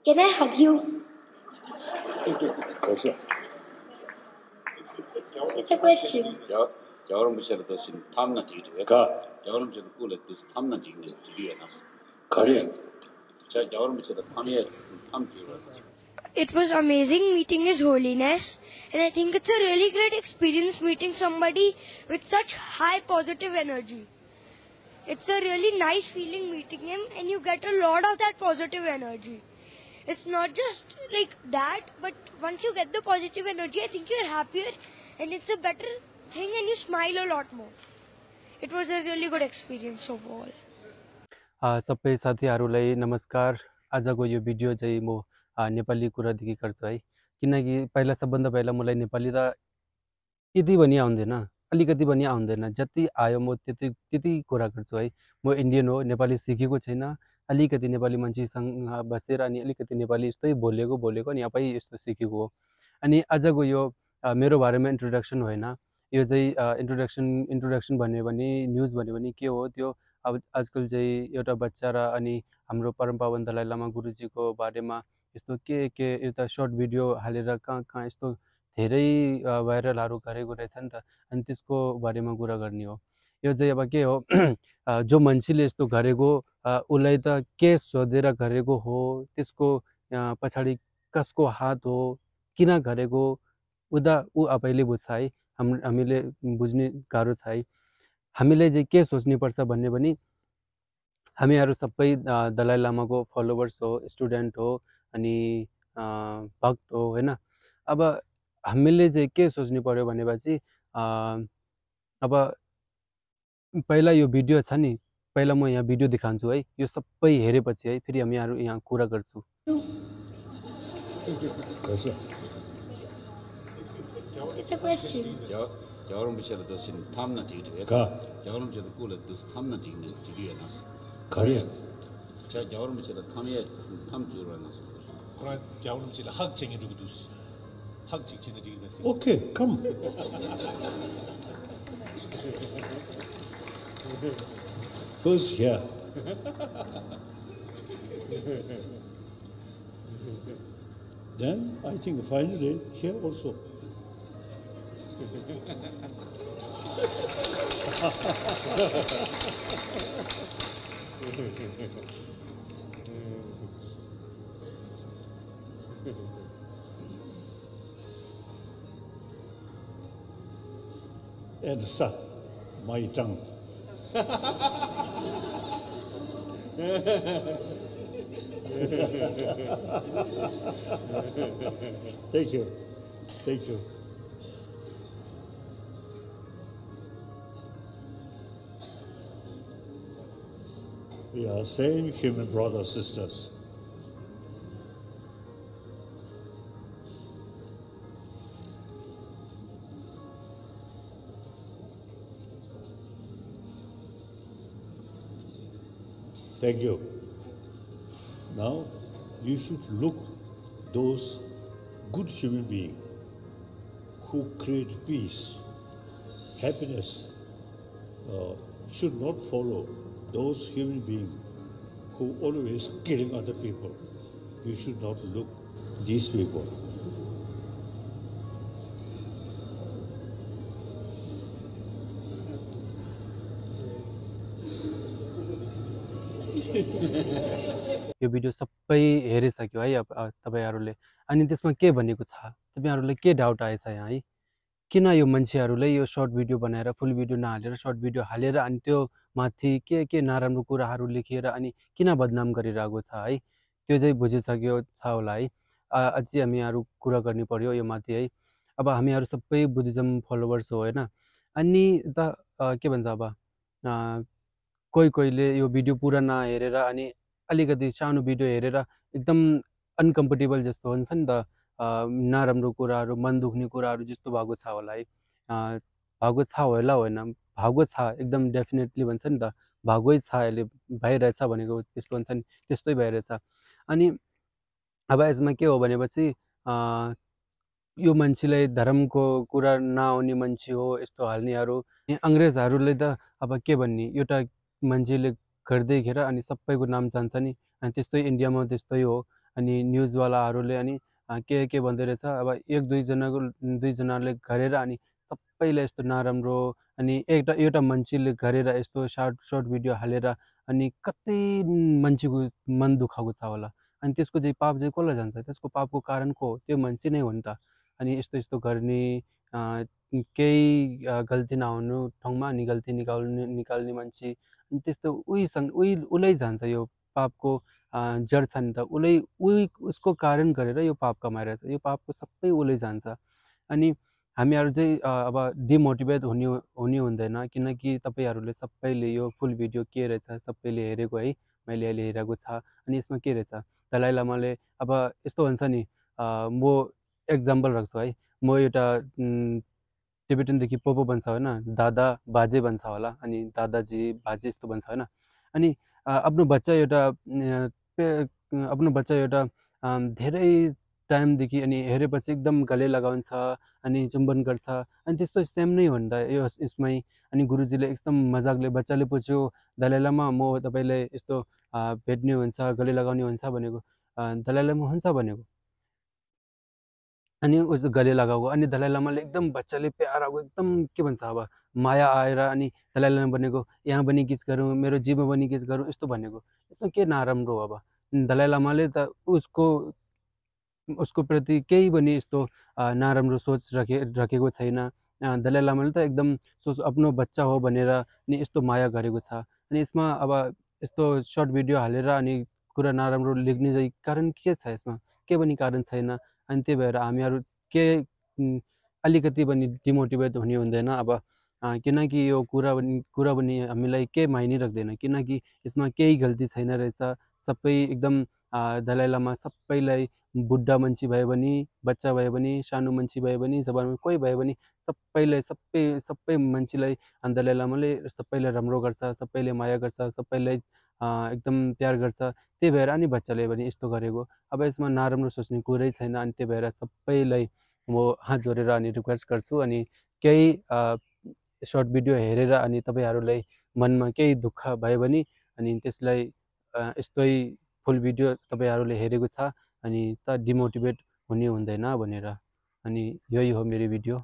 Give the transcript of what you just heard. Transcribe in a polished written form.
Can I hug you? It's a question. 여러분 보셔도 신 탐나 지게 가 여러분 저도 꿀에 또 탐나 지게 지게 나서 가리 자 여러분 보셔도 탐에 탐 지로 It was amazing meeting His Holiness, and I think it's a really great experience meeting somebody with such high positive energy. It's a really nice feeling meeting him, and you get a lot of that positive energy. It's not just like that, but once you get the positive energy, I think you're happier, and it's a better thing, and you smile a lot more. It was a really good experience overall. सबै साथीहरूलाई नमस्कार। आजको यो video चाहिँ म नेपाली कुरादेखि गर्छु है, किनकि पहिला सबभन्दा पहिला मलाई नेपाली त यति पनि आउँदैन, अलिकति पनि आउँदैन। जति आयो म त्यति कुरा गर्छु है। म इन्डियन हो, नेपाली सिकेको छैन, अलिकति नेपाली मान्छेसँग बसेर अनि अलिकति नेपाली यस्तै बोलेको अनि आफै यस्तो सिकेको हो। अनि आजको यो मेरो बारेमा इन्ट्रोडक्सन होइन, यो चाहिँ इन्ट्रोडक्सन भन्यो भने न्युज भन्यो भने के हो, त्यो अब आजकल चाहिँ एउटा बच्चा र अनि हाम्रो परम पावन दलाई लामा गुरुजीको बारेमा यस्तो के एउटा सर्ट भिडियो हालेर कहाँ यस्तो धेरै भाइरलहरू गरेको रहेछ नि त, अनि त्यसको बारेमा कुरा गर्ने हो। यो चाहिँ अब के हो जो मान्छेले यस्तो गरेको उसलाई त के सोधेर गरेको हो, त्यसको पछाडि कसको हात हो, किन गरेको ऊ आफैले बुझ्छ है। हामीले बुझ्ने गाह्रो छ है। हामीले चाहिँ के सोच्नुपर्छ भन्ने पनि हामीहरू सबै दलाई लामाको फलोवर्स हो, स्टुडेन्ट हो, अनि भक्त हो होइन। अब हामीले चाहिँ के सोच्नु पर्यो भनेपछि अब पहिला यो भिडियो छ नि, पहिला म यहाँ भिडियो देखाउँछु है, यो सबै हेरेपछि है फेरि हामीहरू यहाँ कुरा गर्छु। It's a question. 여러분 보셔도 신 탐나 지게 가 여러분 저도 꿀에 또 탐나 지게 나서 가리 자 여러분 보셔도 탐에 탐 지로 나서 그래 여러분 저도 학생이 누구도 학직 지게 됐어. Okay, come. Who's here? Then I think finally here also. And suck my tongue. Thank you. Thank you. We are same human brothers, sisters. Thank you. Now, you should look those good human beings who create peace, happiness, should not follow those human beings who always killing other people. You should not look these people. यो video सबै हेरिसक्यो है अब तपाईहरुले। अनि त्यसमा के भनेको छ, तपाईहरुले के डाउट आएछ यहाँ है? किन यो मान्छेहरुले यो सर्ट भिडियो बनाएर फुल भिडियो नहालेर सर्ट भिडियो हालेर अनि त्यो माथि के नराम्रो कुराहरु लेखेर अनि किन बदनाम गरिरहेको छ है? त्यो चाहिँ बुझिसक्यो छ होला है। अझै हामीहरु कुरा गर्नु पर्यो यो माथि है। अब हामीहरु सबै बुद्धिज्म फलोवर्स हो हैन। अनि त के भन्छ अब कोहीले यो भिडियो पुरा नहेरेर अनि अलिकति सानो भिडियो हेरेर एकदम अनकम्फर्टेबल जस्तो हुन्छ नि त, नराम्रो कुराहरु, मन दुख्ने कुराहरु जस्तो भएको छ होला है। भएको छ होला होइन, भएको छ एकदम डेफिनेटली भन्छ नि त, भएकै छ, अहिले भइरहेछ भनेको त्यस्तो हुन्छ नि, त्यस्तै भइरहेछ। अनि अब यसमा के हो भनेपछि यो मान्छेलाई धर्मको कुरा नआउने मान्छे हो यस्तो हाल्नेहरु। अंग्रेजहरुले त अब के भन्ने, एउटा मान्छेले गर्दैखेर अनि सबैको नाम जान्छ नि, अनि त्यस्तै इन्डियामा त्यस्तै हो। अनि न्युजवालाहरूले अनि के भन्दै रहेछ अब एक दुईजनाले गरेर अनि सबैलाई यस्तो नराम्रो अनि एउटा मान्छेले गरेर यस्तो सर्ट भिडियो हालेर अनि कति मान्छेको मन दुखाएको छ होला। अनि त्यसको चाहिँ पाप चाहिँ कसलाई जान्छ? त्यसको पापको कारण को हो? त्यो मान्छे नै हो नि त। अनि यस्तो गर्ने केही गल्ती नहुनु ठाउँमा अनि गल्ती निकाल्ने मान्छे अनि त्यस्तो उसलाई जान्छ यो पापको जड छ नि त। उसको कारण गरेर यो पाप कमाइरहेछ। यो पापको सबै उसले जान्छ। अनि हामीहरू चाहिँ अब डिमोटिभेट हुने हुँदैन, किनकि तपाईँहरूले सबैले यो फुल भिडियो के रहेछ सबैले हेरेको है, मैले अहिले हेरेको छ। अनि यसमा के रहेछ दलाई लामाले अब यस्तो हुन्छ नि, म एक्जाम्पल राख्छु है। म एउटा टिबेटनदेखि पोपो भन्छ होइन, दादा बाजे भन्छ होला, अनि दादाजी बाजे यस्तो भन्छ होइन। अनि आफ्नो बच्चा एउटा धेरै टाइमदेखि अनि हेरेपछि एकदम गले लगाउँछ अनि चुम्बन गर्छ। अनि त्यस्तो सेम नै हो नि त यसमै। अनि गुरुजीले एकदम मजाकले बच्चाले पुछ्यो, दलाई लामा म तपाईँलाई यस्तो भेट्ने हुन्छ, गले लगाउने हुन्छ भनेको। दलाई लामा हुन्छ भनेको। अनि उस गले लगाएको अनि दलाई लामाले एकदम बच्चाले प्यार आएको एकदम के भन्छ अब माया आएर अनि दलाई लामा भनेको यहाँ पनि किस गरौँ, मेरो जीवमा पनि किस गरौँ यस्तो भनेको। यसमा के नराम्रो हो? अब दलाई लामाले त उसको प्रति केही पनि यस्तो नराम्रो सोच राखेको छैन। दलाई लामाले त एकदम आफ्नो बच्चा हो भनेर नि यस्तो माया गरेको छ। अनि यसमा अब यस्तो सर्ट भिडियो हालेर अनि कुरा नराम्रो लेख्ने चाहिँ कारण के छ? यसमा के पनि कारण छैन। अनि त्यही भएर हामीहरू अलिकति पनि डिमोटिभेट हुने हुँदैन अब, किनकि यो कुरा पनि हामीलाई केही मायने राख्दैन, किनकि यसमा केही गल्ती छैन रहेछ। सबै एकदम दलाई लामा सबैलाई, बुढा मान्छे भए पनि, बच्चा भए पनि, सानो मान्छे भए पनि, जवान कोही भए पनि सबैलाई सबै मान्छेलाई दलाई लामाले सबैलाई राम्रो गर्छ, सबैले माया गर्छ, सबैलाई एकदम प्यार गर्छ। त्यही भएर अनि बच्चाले पनि यस्तो गरेको। अब यसमा नराम्रो सोच्ने कुरै छैन। अनि त्यही भएर सबैलाई म हात जोडेर अनि रिक्वेस्ट गर्छु। अनि केही सर्ट भिडियो हेरेर अनि तपाईँहरूलाई मनमा केही दुःख भयो भने अनि त्यसलाई यस्तै फुल भिडियो तपाईँहरूले हेरेको छ अनि त डिमोटिभेट हुने हुँदैन भनेर। अनि यही हो मेरो भिडियो।